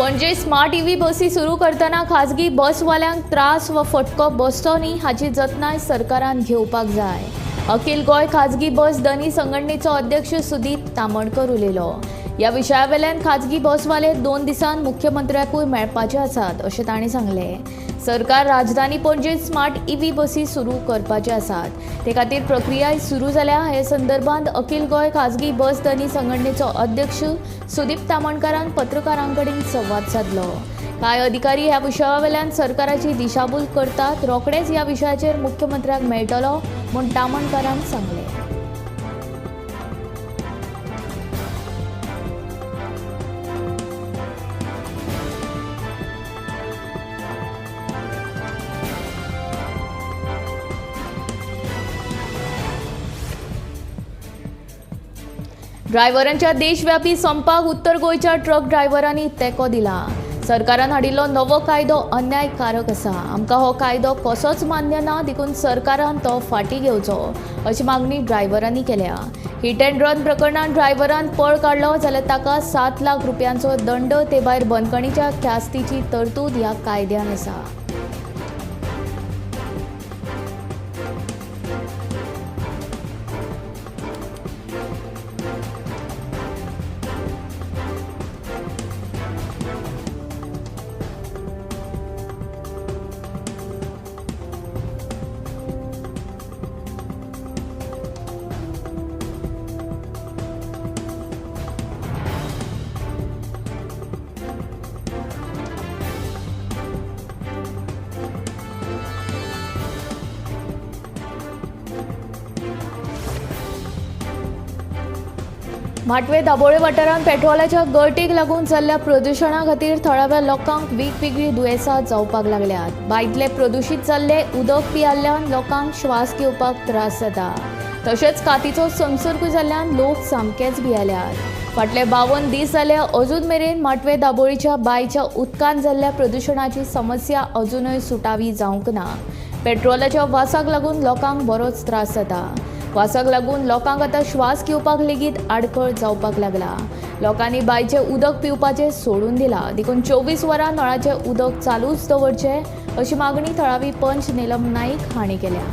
Panaji smart EV बसी सुरू करतना खाजगी बसवाल्यांक त्रास वा फटको बसचो न्ही हाची जतनाय सरकारान घेवपाक जाय. अखिल गोंय खाजगी बस धनी संघटनेचो अध्यक्ष सुदीप तामणकर उलयलो. ह्या विशयावेल्यान खाजगी बसवाले 2 दिसांत मुख्यमंत्र्याकूय मेळपाचे आसात अशें तांणी सांगलें. सरकार राजधानी पणजेत स्मार्ट ईव्ही बसी सुरू करपाचे आसात, ते खातीर प्रक्रियाय सुरू जाल्या. हे संदर्भात अखिल गोंय खाजगी बस धनी संघटनेचो अध्यक्ष सुदीप तामणकारान पत्रकारां कडेन संवाद सादलो. कांय अधिकारी ह्या विशयावेल्यान सरकाराची दिशाभूल करतात, रोखडेच ह्या विशयाचेर मुख्यमंत्र्याक मेळटलो म्हूण तामणकारान सांगलें. ड्रायव्हरांच्या देशव्यापी संपाक उत्तर गोंयच्या ट्रक ड्रायव्हरांनी तेंको दिला. सरकारान हाडिल्लो नवो कायदो अन्यायकारक आसा. आमकां हो कायदो कसोच मान्य ना, देखून सरकारान तो फाटीं घेवचो अशी मागणी ड्रायव्हरांनी केल्या. हिट अँड रन प्रकरणांत ड्रायव्हरान पळ काडलो जाल्यार ताका 7 लाख रुपयांचो दंड, ते भायर बंदखणीच्या ख्यास्तीची तरतूद ह्या कायद्यान आसा. माटवे दाबोळे वाठारांत पेट्रोलाच्या गळटीक लागून जाल्ल्या प्रदुशणा खातीर थळाव्या लोकांक वेगवेगळीं दुयेंसां जावपाक लागल्यात. बांयतले प्रदुशीत जाल्ले उदक पियाल्ल्यान लोकांक श्वास घेवपाक त्रास जाता. तशेंच कातीचो संसर्ग जाल्ल्यान लोक सामकेच भियेल्यात. फाटले 52 दीस जाले अजून मेरेन माटवे दाबोळीच्या बांयच्या उदकान जाल्ल्या प्रदुशणाची समस्या अजूनय सुटावी जावंक ना. पेट्रोलाच्या वासाक लागून लोकांक बरोच त्रास जाता. वासाक लागून लोकांक आतां श्वास घेवपाक लेगीत आडखळ जावपाक लागला. लोकांनी बांयचें उदक पिवपाचें सोडून दिलां, देखून 24 वरां नळाचें उदक चालूच दवरचें अशी मागणी थळावी पंच नीलम नाईक हांणी केल्या.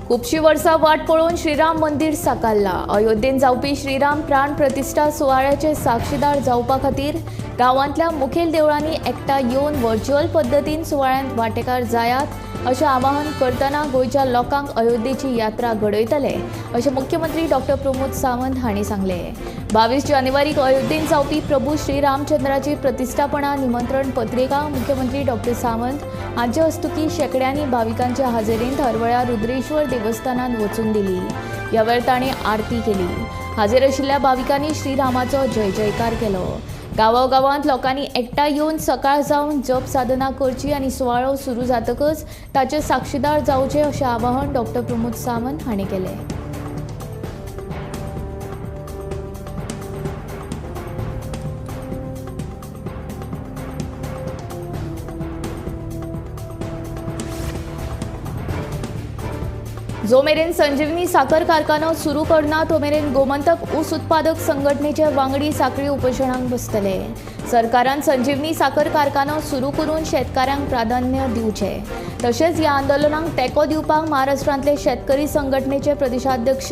खुबशीं वर्सां वाट पळोवन श्रीराम मंदीर साकारला. अयोध्येन जावपी श्रीराम प्राण प्रतिश्ठा सुवाळ्याचे साक्षीदार जावपा खातीर गांवांतल्या मुखेल देवळांनी एकठांय येवन व्हर्च्युअल पद्दतीन सुवाळ्यांत वांटेकार जायात अशें आवाहन करतना गोंयच्या लोकांक अयोध्येची यात्रा घडयतले अशें मुख्यमंत्री डॉक्टर प्रमोद सावंत हांणी सांगलें. 22 जानेवारीक अयोध्येन जावपी प्रभू श्रीरामचंद्राची प्रतिश्ठापना निमंत्रण पत्रिका मुख्यमंत्री डॉक्टर सावंत हांचे हस्तुकीं शेंकड्यांनी भाविकांच्या हाजेरींत हरवळ्या रुद्रेश्वर देवस्थानांत वचून दिली. ह्या वेळार तांणी आरती केली. हाजीर आशिल्ल्या भाविकांनी श्रीरामाचो जय जयकार केलो. गांवागांवांत लोकांनी एकठांय येवन सकाळ जावन जप साधना करची आनी सुवाळो सुरू जातकच ताचे साक्षीदार जावचे अशें आवाहन डॉक्टर प्रमोद सावंत हांणी केलें. जो मेरेन संजीवनी साखर कारखानो सुरू करना तो मेरेन गोमंतक ऊस उत्पादक संघटनेचे वांगडी साखळी उपोशणाक बसतले. सरकारान संजीवनी साखर कारखानो सुरू करून शेतकाऱ्यांक प्राधान्य दिवचें. तशेंच ह्या आंदोलनाक तेंको दिवपाक महाराष्ट्रांतले शेतकरी संघटनेचे प्रदेशाध्यक्ष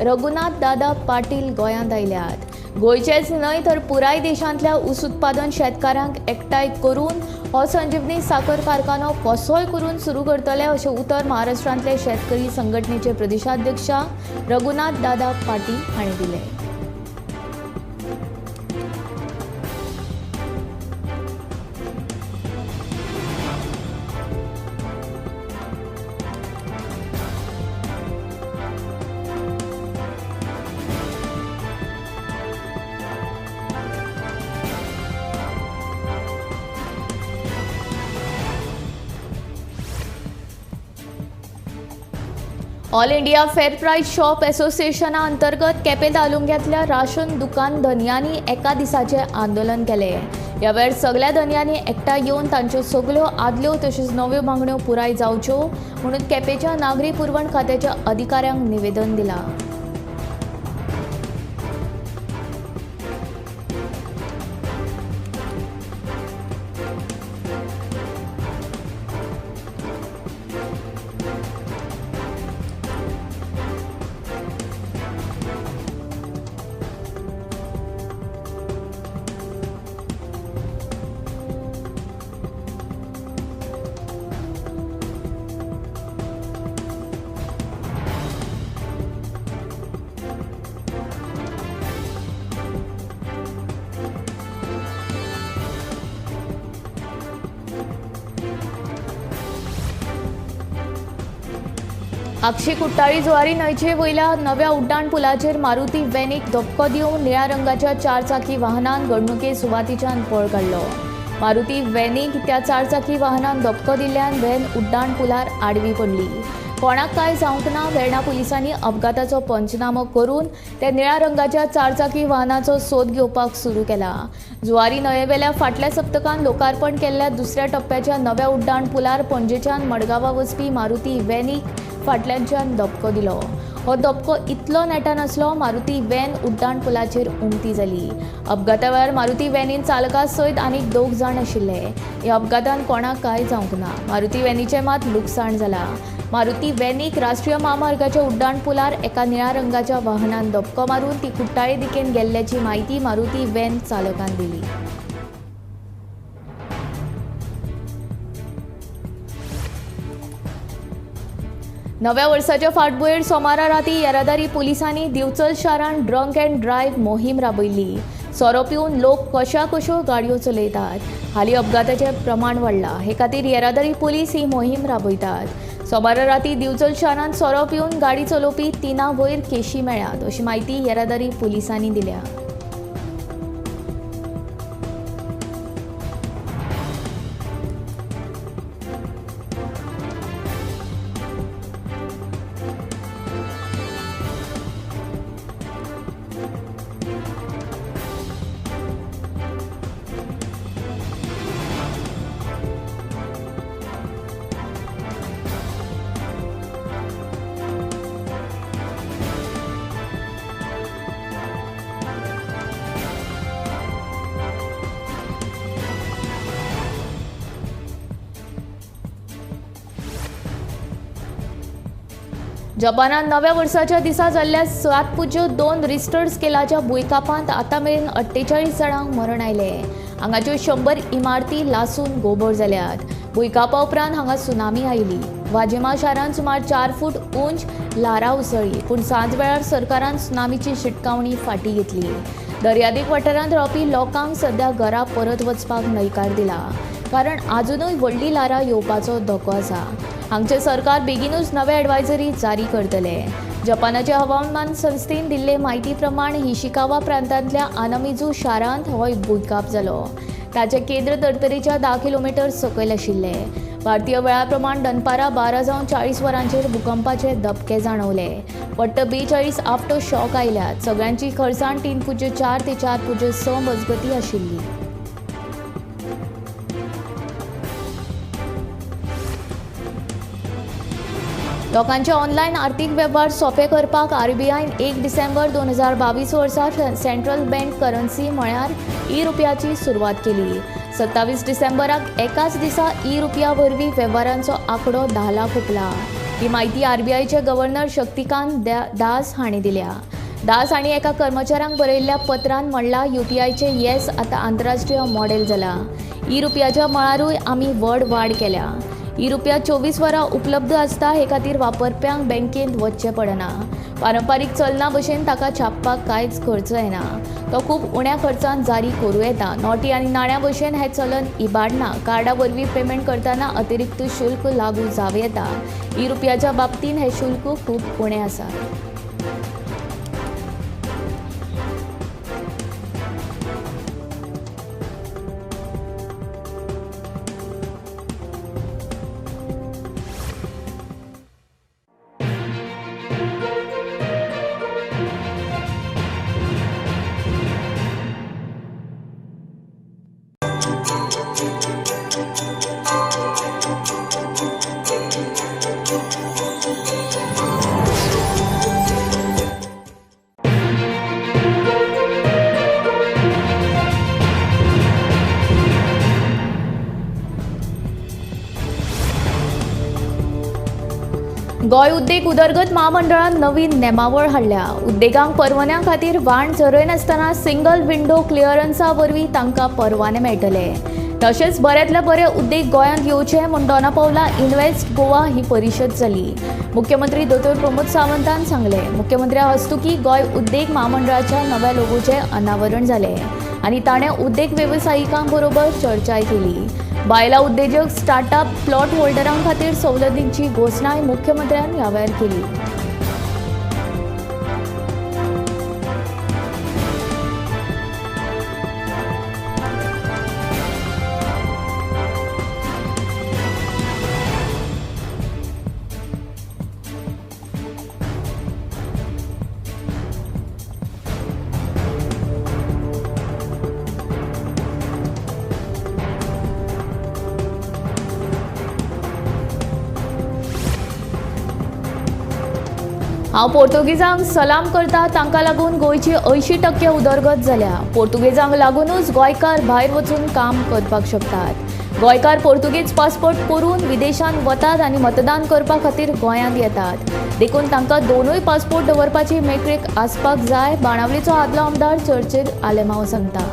रघुनाथ दादा पाटील गोंयांत आयल्यात. गोंयचेच न्हय तर पुराय देशांतल्या ऊस उत्पादन शेतकारांक एकठांय करून हो संजीवनी साखर कारखानो कसोय करून सुरू करतले अशें उतर महाराष्ट्रांतले शेतकरी संघटनेचे प्रदेशाध्यक्ष रघुनाथ दादा पाटील हांणी दिलें. All India fair price shop असोसिएशना अंतर्गत केपें तालुक्यांतल्या राशन दुकान धनयांनी एका दिसाचें आंदोलन केलें. ह्या वेळार सगल्या धनयांनी एकठांय येवन तांच्यो सगल्यो आदल्यो तश्योच नव्यो मागण्यो पुराय जावच्यो म्हणून केपेंच्या नागरी पुरवण खात्याच्या अधिकाऱ्यांक निवेदन दिलां. आगशी कुट्टाळी जुवारी न्हंयचे वयल्या नव्या उड्डाण पुलाचेर मारुती व्हॅनीक धपको दिवन निळ्या रंगाच्या चारचाकी वाहनान घडणुके सुवातीच्यान पळ काडलो. मारुती व्हॅनीक त्या चारचाकी वाहनान धपको दिल्ल्यान व्हॅन उड्डाण पुलार आडवी पडली. कोणाक कांय जावंक ना. वेर्णा पुलिसांनी अपघाताचो पंचनामो करून त्या निळ्या रंगाच्या चारचाकी वाहनाचो सोद घेवपाक सुरू केला. जुवारी न्हंयेवेल्या फाटल्या सप्तकान लोकार्पण केल्ल्या दुसऱ्या टप्प्याच्या नव्या उड्डाण पुलार पणजेच्यान मडगांवां वचपी मारुती व्हॅनीक फाटल्यानच्यान धपको दिलो. हो धपको इतलो नेटान आसलो मारुती व्हॅन उड्डाण पुलाचेर उमती जाली. अपघाता वेळार मारुती व्हॅनीन चालका सयत आनीक 2 जाण आशिल्ले. ह्या अपघातान कोणाक कांय जावंक ना. मारुती व्हॅनीचें मात लुकसाण जालां. मारुती व्हॅनीक राष्ट्रीय म्हामार्गाच्या उड्डाण पुलार एका निळ्या रंगाच्या वाहनान धपको मारून ती कुट्टाळे दिकेन गेल्ल्याची म्हायती मारुती व्हॅन चालकान दिली. नव्या वर्साच्या फाटभुंयेर सोमारा राती येरादारी पुलिसांनी दिवचल शारांत ड्रंक अँड ड्रायव्ह मोहीम राबयली. सोरो पिवन लोक कशा कश्यो गाडयो चलयतात. हालीं अपघाताचें प्रमाण वाडलां. हे खातीर येरादारी पुलीस ही मोहीम राबयतात. सोमारा राती दिवचल शारांत सोरो पिवन गाडी चलोवपी 3 वयर केशी मेळ्ळ्यात अशी म्हायती येरादारी पुलिसांनी दिल्या. जपानात नव्या वर्साच्या दिसा जाल्ल्या 7.2 रिस्टर स्केलाच्या भुंयकांपांत आतां मेरेन 48 जाणांक मरण आयलें. हांगाच्यो 100 इमारती लासून गोबर जाल्यात. भुंयकांपा उपरांत हांगा सुनामी आयली. वाजिमा शारांत सुमार 4 फूट उंच ल्हारां उसळ्ळीं. पूण सांज वेळार सरकारान सुनामीची शिटकावणी फाटीं घेतली. दर्यादेग वाठारांत रावपी लोकांक सद्या घरा परत वचपाक न्हयकार दिला, कारण आजुनूय व्हडलीं ल्हारां येवपाचो धोको आसा. हांगचें सरकार बेगीनूच नवे एडवायजरी जारी करतले. जपानाचे हवामान संस्थेन दिल्ले म्हायती प्रमाण हिशिकावा प्रांतांतल्या आनमिजू शारांत हो भुंयकांप जालो. ताचें केंद्र धर्तरेच्या 10 किलोमिटर सकयल आशिल्लें. भारतीय वेळा प्रमाण दनपारां 12:40 वरांचेर भुकंपाचे धपके जाणवले. वट्ट 42 आफ्टर शॉक आयल्यात. सगळ्यांची खरसाण 3.4 ते 4.6 मजगती आशिल्ली. लोकांचे ऑनलायन आर्थिक वेव्हार सोपे करपाक आरबीआयन 1 डिसेंबर 2022 वर्सा सेंट्रल बँक करन्सी म्हळ्यार ई रुपयाची सुरवात केली. 27 डिसेंबराक एकाच दिसा ई रुपया वरवीं वेव्हारांचो आंकडो 10 लाख हुपला. ही म्हायती आरबीआयचे गव्हर्नर शक्तिकांत दास हांणी दिल्या. दास हांणी एका कर्मचाऱ्यांक बरयल्ल्या पत्रान म्हणलां, युपीआयचें येस आतां आंतरराष्ट्रीय मॉडेल जालां. ई रुपयाच्या मळारूय आमी व्हड वाड केल्या. ई रुपया 24 वरां उपलब्ध आसता. हे खातीर वापरप्यांक बँकेंत वचचें पडना. पारंपारीक चलना भशेन ताका छापपाक कांयच खर्च येना. तो खूब उण्या खर्चान जारी करूं येता. नोटी आनी नाण्यां भशेन हें चलन इबाडना. कार्डा वरवीं पेमेंट करतना अतिरिक्त शुल्क लागू जावं येता. ई रुपयाच्या बाबतींत हें शुल्क खूब उणें आसा. गोंय उद्देग उदरगत म्हामंडळान नवीन नेमावळ हाडल्या. उद्देगांक परवान्या खातीर वाण झरयनासतना सिंगल विंडो क्लिअरन्सा वरवीं तांकां परवाने मेळटले. तशेंच बऱ्यांतले बरे उद्देग गोंयांत येवचे म्हूण दोना पावला इन्व्हेस्ट गोवा ही परिशद जाली. मुख्यमंत्री दोतोर प्रमोद सावंतान सांगलें. मुख्यमंत्र्या हस्तुकी गोंय उद्देग म्हामंडळाच्या नव्या लोगोचें अनावरण जालें आनी ताणें उद्देग वेवसायिकां बरोबर चर्चाय केली. बायलां उद्देजक स्टार्टअप प्लॉट होल्डरां खातीर सवलतींची घोशणाय मुख्यमंत्र्यान ह्या वेळार केली. हांव पोर्तुगेजांक सलाम करता, तांकां लागून गोंयची 80% उदरगत जाल्या. पोर्तुगेजांक लागूनच गोंयकार भायर वचून काम करपाक शकतात. गोंयकार पोर्तुगेज पासपोर्ट करून विदेशांत वतात आनी मतदान करपा खातीर गोंयांत येतात, देखून तांकां दोनूय पासपोर्ट दवरपाची मेकळीक आसपाक जाय, बाणावलीचो आदलो आमदार चर्चील आलेमांव सांगता.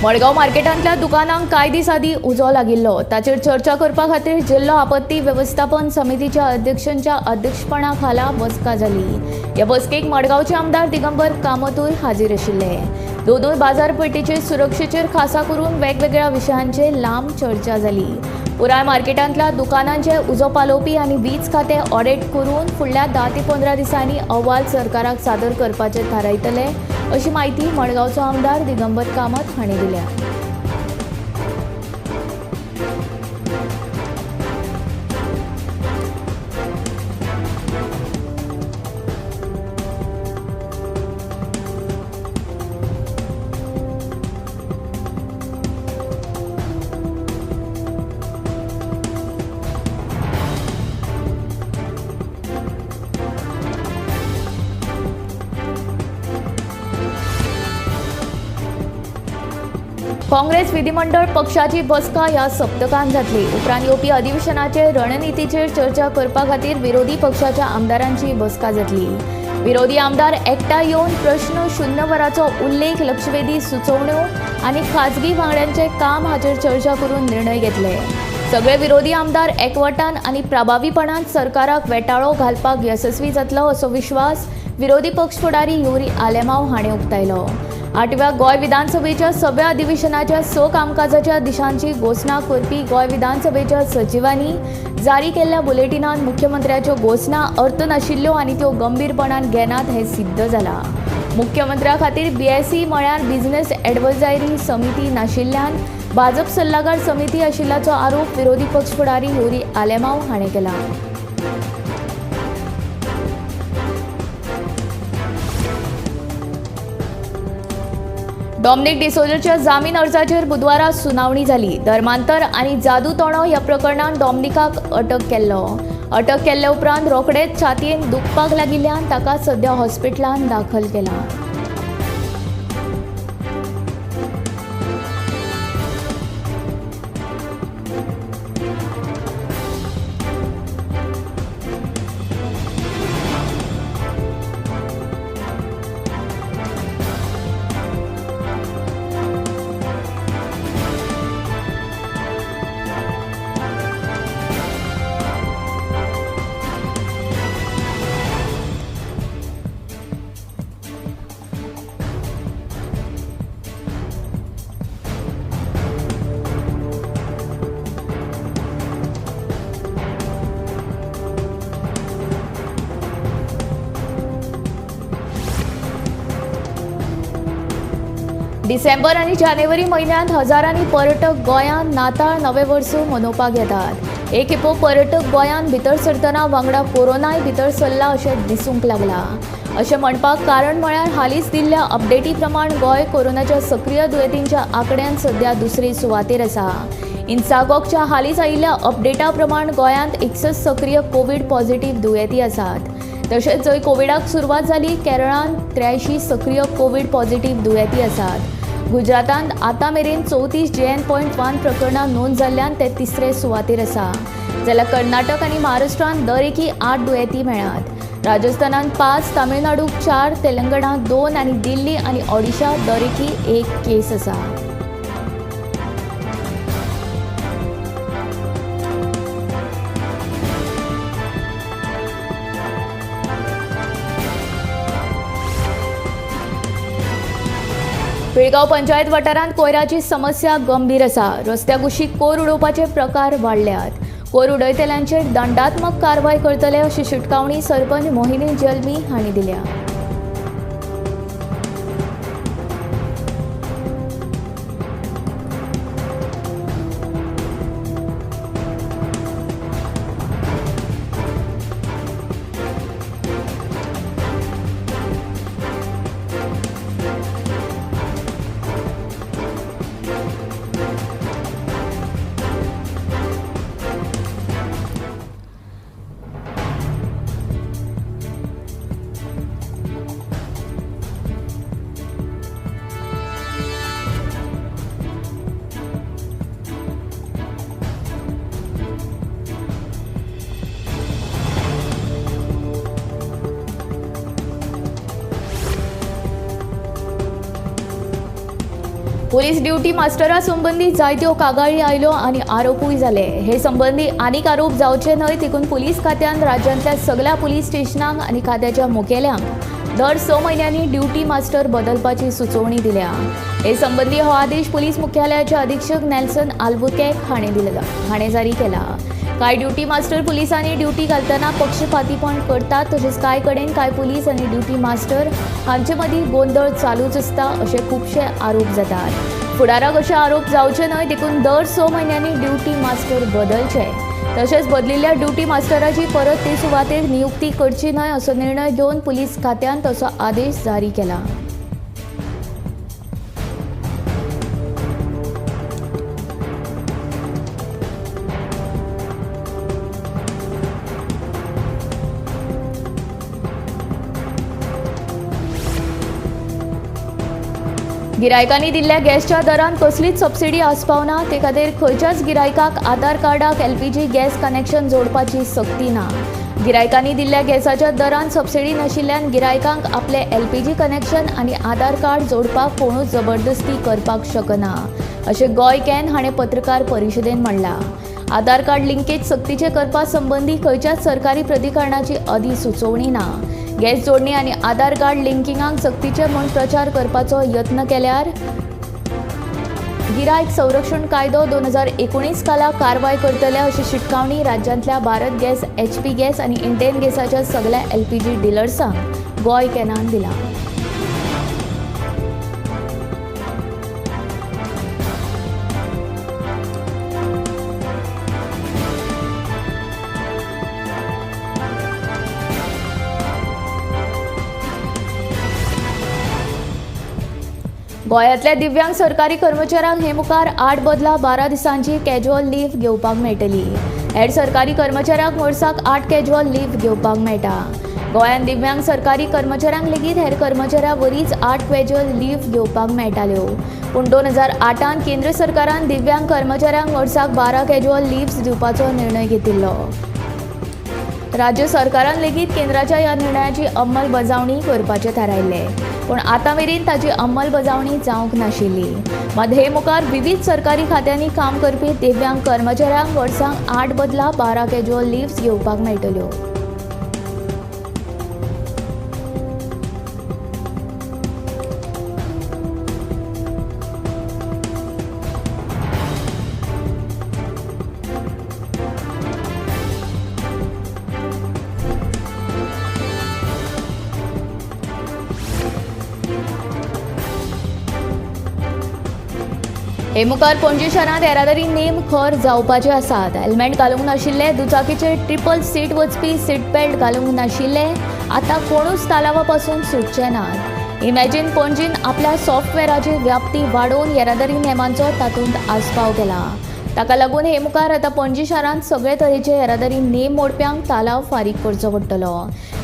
मडगांव मार्केटांतल्या दुकानांक कांय दीस आदीं उजो लागिल्लो, ताचेर चर्चा करपा खातीर जिल्लो आपत्ती वेवस्थापन समितीच्या अध्यक्षांच्या अध्यक्षपणा खाला बसका जाली. ह्या बसकेक मडगांवचे आमदार दिगंबर कामतूय हाजीर आशिल्ले. दोनूय बाजारपेठेचे सुरक्षेचेर खासा करून वेगवेगळ्या विशयांचेर लांब चर्चा जाली. पुराय मार्केटांतल्या दुकानांचे उजो पालोवपी आनी वीज खातें ऑडिट करून फुडल्या 10 ते 15 दिसांनी अहवाल सरकाराक सादर करपाचें थारायतले, अशी माहिती मडगांवचो आमदार दिगंबर कामत हांणी दिल्या. काँग्रेस विधिमंडळ पक्षाची बसका ह्या सप्तकांत जातली. उपरांत येवपी अधिवेशनाचे रणनितीचेर चर्चा करपा खातीर विरोधी पक्षाच्या आमदारांची बसका जातली. विरोधी आमदार एकठांय येवन प्रश्न शून्य वराचो उल्लेख, लक्षवेधी सुचोवण्यो आनी खाजगी वांगड्यांचें काम हाचेर चर्चा करून निर्णय घेतले. सगळे विरोधी आमदार एकवटान आनी प्रभावीपणान सरकाराक वेटाळो घालपाक येसस्वी जातलो असो विश्वास विरोधी पक्ष फुडारी युरी आलेमांव हाणें उक्तायलो. 8व्या गोंय विधानसभेच्या सव्या अधिवेशनाच्या 6 कामकाजाच्या दिशांची घोशणा करपी गोंय विधानसभेच्या सचिवांनी जारी केल्ल्या बुलेटिनान मुख्यमंत्र्याच्यो घोशणा अर्थ नाशिल्ल्यो आनी त्यो गंभीरपणान घेनात हें सिद्ध जालां. मुख्यमंत्र्या खातीर बीएससी म्हळ्यार बिझनेस एडवायजरी समिती नाशिल्ल्यान भाजप सल्लागार समिती आशिल्ल्याचो आरोप विरोधी पक्ष फुडारी युरी आलेमांव हाणें केला. डॉमनिक डिसोजाच्या जामीन अर्जाचेर बुधवारा सुनावणी जाली. धर्मांतर आनी जादूतोणो ह्या प्रकरणान डॉमनिकाक अटक केल्लो. अटक केल्ल्या उपरांत रोखडेच छातयेन दुखपाक लागिल्ल्यान ताका सद्या हॉस्पिटलांत दाखल केला. डिसेंबर आनी जानेवारी म्हयन्यांत हजारांनी पर्यटक गोंयांत नाताळ नवें वर्स मनोवपाक येतात. एक खेपो पर्यटक गोंयांत भितर सरतना वांगडा कोरोनाय भितर सरला अशें दिसूंक लागलां. अशें म्हणपाक कारण म्हळ्यार हालींच दिल्ल्या अपडेटी प्रमाण गोंय कोरोनाच्या सक्रीय दुयेंतींच्या आंकड्यान सध्या दुसरे सुवातेर आसा. इन्सागॉकच्या हालींच आयिल्ल्या अपडेटा प्रमाण गोंयांत 61 सक्रीय कोवीड पॉझिटिव्ह दुयेंती आसात. तशेंच जंय कोविडाक सुरवात जाली केरळांत 83 सक्रीय कोवीड पॉझिटिव्ह दुयेंती आसात. गुजरातांत आतां मेरेन 34 JN.1 प्रकरणां नोंद जाल्ल्यान ते तिसरे सुवातेर आसा. जाल्यार कर्नाटक आनी महाराष्ट्रांत दरेकी 8 दुयेंती मेळ्ळ्यात. राजस्थानांत 5, तामिळनाडूक 4, तेलंगणांत 2 आनी दिल्ली आनी ओडिशा दरेकी 1 केस आसा. पिळगांव पंचायत वाठारांत कोयराची समस्या गंभीर आसा. रस्त्या कुशीक कोयर उडोवपाचे प्रकार वाडल्यात. कोयर उडयतल्यांचेर दंडात्मक कारवाय करतले अशी शिटकावणी सरपंच मोहिनी जल्मी हांणी दिल्या. पुलीस ड्युटी मास्टरा संबंदी जायत्यो कागाळी आयल्यो आनी आरोपूय जाले. हे संबंदी आनीक आरोप जावचे न्हय देखून पुलीस खात्यान राज्यांतल्या सगल्या पुलीस स्टेशनांक आनी खात्याच्या मुखेल्यांक दर 6 म्हयन्यांनी ड्युटी मास्टर बदलपाची सुचोवणी दिल्या. हे संबंदी हो आदेश पुलीस मुख्यालयाचे अधीक्षक नेल्सन आल्बुकेक हाणें जारी केला. कांय ड्युटी मास्टर पुलिसांनी ड्युटी घालतना पक्षपातीपण करतात, तशेंच कांय कडेन कांय पुलीस आनी ड्युटी मास्टर हांचे मदीं गोंदळ चालूच आसता अशे खुबशे आरोप जातात. फुडाराक अशे आरोप जावचे न्हय देखून दर 6 म्हयन्यांनी ड्युटी मास्टर बदलचे, तशेंच बदलिल्ल्या ड्युटी मास्टराची परत ते सुवातेर नियुक्ती करची न्हय असो निर्णय घेवन पुलीस खात्यान तसो आदेश जारी केला. गिरायकांनी दिल्ल्या गॅसच्या दरांत कसलीच सबसिडी आस्पावना, ते खातीर खंयच्याच गिरायकाक आधार कार्डाक एलपीजी गॅस कनेक्शन जोडपाची सक्ती ना. गिरायकांनी दिल्ल्या गॅसाच्या दरांत सबसिडी नाशिल्ल्यान गिरायकांक आपले एलपीजी कनेक्शन आनी आधार कार्ड जोडपाक कोणूच जबरदस्ती करपाक शकना अशें गोंय can हाणें पत्रकार परिशदेन म्हणलां. आधार कार्ड लिंकेज सक्तीचें करपा संबंदी खंयच्याच सरकारी प्राधिकरणाची अधिसुचोवणी ना. गॅस जोडणी आनी आधार कार्ड लिंकिंगाक सक्तीचें म्हूण प्रचार करपाचो यत्न केल्यार गिरायक संरक्षण कायदो 2019 खाला कारवाय करतले अशी शिटकावणी राज्यांतल्या भारत गॅस, एचपी गॅस आनी इंडेन गॅसाच्या सगल्या एलपीजी डिलर्सांक गोंय कॅनान दिला. गोंयांतल्या दिव्यांग सरकारी कर्मचाऱ्यांक हे मुखार 8 बदला 12 दिसांची कॅज्युअल लीव घेवपाक मेळटली. हेर सरकारी कर्मचाऱ्यांक वर्साक 8 कॅज्युअल लीव घेवपाक मेळटा. गोंयांत दिव्यांग सरकारी कर्मचाऱ्यांक लेगीत हेर कर्मचाऱ्यां वरीच 8 कॅज्युअल लीव घेवपाक मेळटाल्यो. पूण 2008 केंद्र सरकारान दिव्यांग कर्मचाऱ्यांक वर्साक 12 कॅज्युअल लीव्स दिवपाचो निर्णय घेतिल्लो. राज्य सरकारान लेगीत केंद्राच्या ह्या निर्णयाची अंमलबजावणी करपाचें थारायल्लें, पूण आतां मेरेन ताची अंमलबजावणी जावंक नाशिल्ली. मात हे मुखार विवीध सरकारी खात्यांनी काम करपी दिव्यांग कर्मचाऱ्यांक वर्साक 8 बदला 12 कॅज्युअल लीव्स घेवपाक मेळटल्यो. हे मुखार पणजे शारांत येरादारी नेम खर जावपाचे आसात. हेल्मेट घालूंक नाशिल्ले, दुचाकीचेर ट्रिपल सीट वचपी, सीट बेल्ट घालूंक नाशिल्ले आतां कोणूच तालावा पासून सुटचे नात. इमॅजीन पणजीन आपल्या सॉफ्टवॅराची व्याप्ती वाडोवन येरादारी नेमांचो तातूंत आस्पाव केला. ताका लागून हे मुखार आतां पणजी शारांत सगळे तरेचे येरादारी नेम मोडप्यांक तालाव फारीक करचो पडटलो.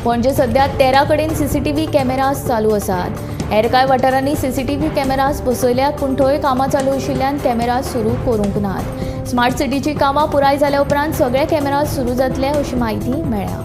पणजे सध्या 13 कडेन सीसीटीव्ही कॅमेराज चालू आसात. हेर कांय वाठारांनी सीसीटीव्ही कॅमेराज बसयल्यात, पूण थंय कामां चालू आशिल्ल्यान कॅमेरा सुरू करूंक नात. स्मार्ट सिटीची कामां पुराय जाल्या उपरांत सगळे कॅमेराज सुरू जातले अशी म्हायती मेळ्ळ्या.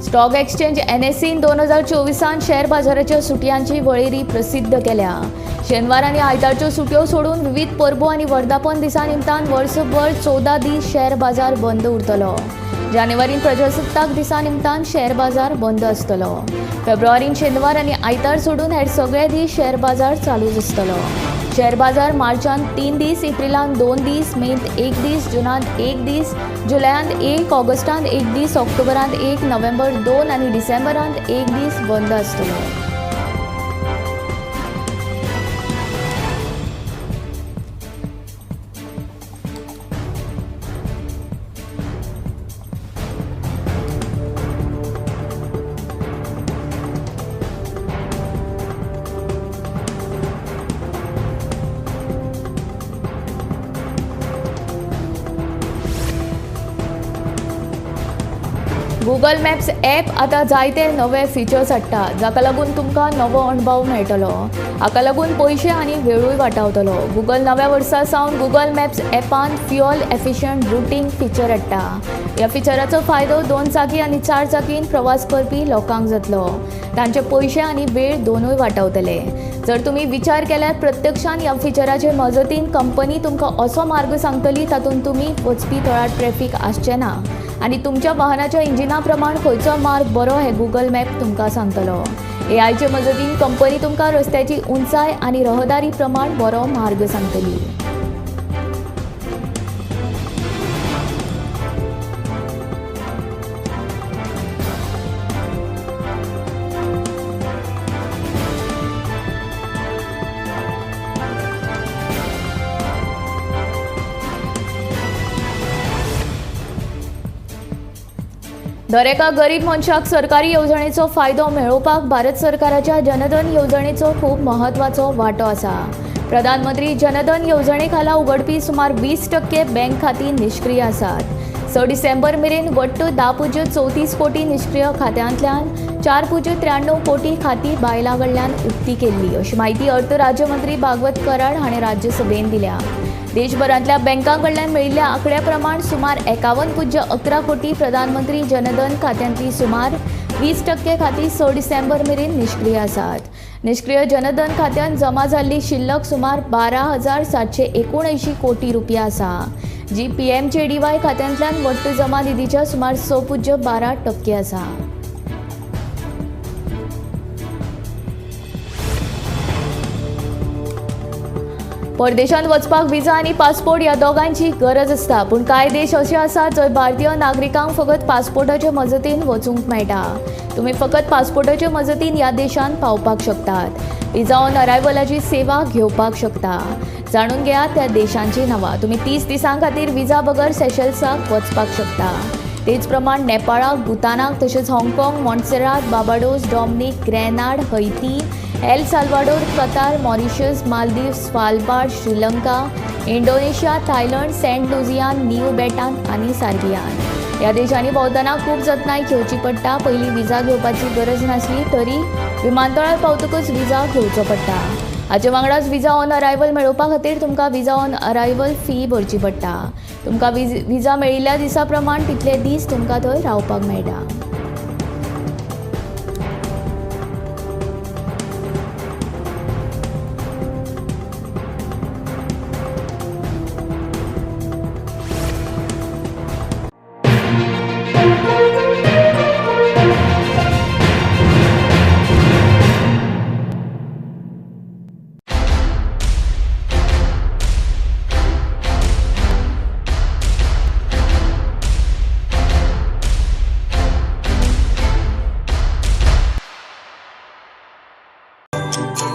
स्टॉक एक्सचेंज एनएसईन 2024 शेअर बाजाराच्या सुटयांची वळेरी प्रसिद्ध केल्या. शेनवार आनी आयतारच्यो सुटयो सोडून विविध परबो आनी वर्धापन दिसा निमतान वर्सभर 14 दीस शेअर बाजार बंद उरतलो. जानेवारीन प्रजासत्ताक दिसा निमतान शेअर बाजार बंद आसतलो. फेब्रुवारीन शेनवार आनी आयतार सोडून हेर सगळे दीस शेअर बाजार चालूच आसतलो. शेअर बाजार मार्चांत 3 दीस, एप्रिलांत 2 दीस, मेंत 1 दीस, जुनांत 1 दीस, जुलयांत 1, ऑगस्टांत 1 दीस, ऑक्टोबरांत 1, नोव्हेंबर 2 आनी डिसेंबरांत 1 दीस बंद आसतलो. गुगल मॅप्स ॲप आतां जायते नवे फिचर्स हाडटा, जाका लागून तुमकां नवो अणभव मेळटलो. हाका लागून पयशे आनी वेळूय वाटावतलो. गुगल नव्या वर्सा सावन गुगल मॅप्स ॲपान फ्युअल एफिशियंट रुटींग फिचर हाडटा. ह्या फिचराचो फायदो 2 चाकी आनी 4 चाकीन प्रवास करपी लोकांक जातलो. तांचे पयशे आनी वेळ दोनूय वाटावतले. जर तुमी विचार केल्यार प्रत्यक्षान ह्या फिचराचे मजतीन कंपनी तुमकां असो मार्ग सांगतली तातूंत तुमी वचपी थळार ट्रॅफिक आसचें ना आनी तुमच्या वाहनाच्या इंजिना प्रमाण खंयचो मार्ग बरो हे गुगल मॅप तुमकां सांगतलो. एआयचे मजतीन कंपनी तुमकां रस्त्याची उंचाय आनी रहदारी प्रमाण बरो मार्ग सांगतली. दरेका गरीब मनशाक सरकारी येवजणेचो फायदो मेळोवपाक भारत सरकाराच्या जनधन येवजणेचो खूब म्हत्वाचो वांटो आसा. प्रधानमंत्री जनधन येवजणे खाला उगडपी सुमार 20% बँक खातीं निश्क्रीय आसात. 6 डिसेंबर मेरेन वट्ट 10.34 कोटी निश्क्रीय खात्यांतल्यान 4.93 कोटी खातीं बायलां कडल्यान उक्ती केल्ली अशी म्हायती अर्थ राज्यमंत्री भागवत कराड हाणें राज्यसभेन दिल्या. देशभरांतल्या बँकां कडल्यान मेळिल्ल्या आंकड्या प्रमाण सुमार 51.11 कोटी प्रधानमंत्री जनधन खात्यांतली सुमार 20% खातीं 6 डिसेंबर मेरेन निश्क्रीय आसात. निश्क्रीय जनधन खात्यांत जमा जाल्ली शिल्लक सुमार 12,779 कोटी रुपया आसा, जी PMJDY खात्यांतल्यान वट्ट जमा निधीच्या सुमार 6.12% आसा. परदेशांत वचपाक विजा आनी पासपोर्ट ह्या दोगांची गरज आसता, पूण कांय देश अशे आसात जंय भारतीय नागरिकांक फकत पासपोर्टाचे मजतीन वचूंक मेळटा. तुमी फकत पासपोर्टाचे मजतीन ह्या देशांत पावपाक शकतात. विजा ऑन अरायवलाची सेवा घेवपाक शकता. जाणून घेयात त्या देशांची नांवां. तुमी 30 दिसां खातीर विजा बगर सेशल्साक वचपाक शकता. तेच प्रमाण नेपाळाक, भूतानाक, तशेंच हाँगकाँग, Montserrat, Barbados, Dominica, Grenada, Haiti, El Salvador, Qatar, Mauritius, Maldives, Svalbard, Sri Lanka, Indonesia, Thailand, Saint Lucia, New Britain आनी सार्बियान. ह्या देशांनी भोंवतना खूब जतनाय घेवची पडटा. पयलीं विजा घेवपाची गरज नासली तरी विमानतळार पावतकच विजा घेवचो पडटा. हाचे वांगडाच विजा ऑन अरायवल मेळोवपा खातीर तुमकां विजा ऑन अरायवल फी भरची पडटा. तुमकां विजा मेळिल्ल्या दिसा प्रमाण तितले दीस तुमकां थंय रावपाक मेळटा.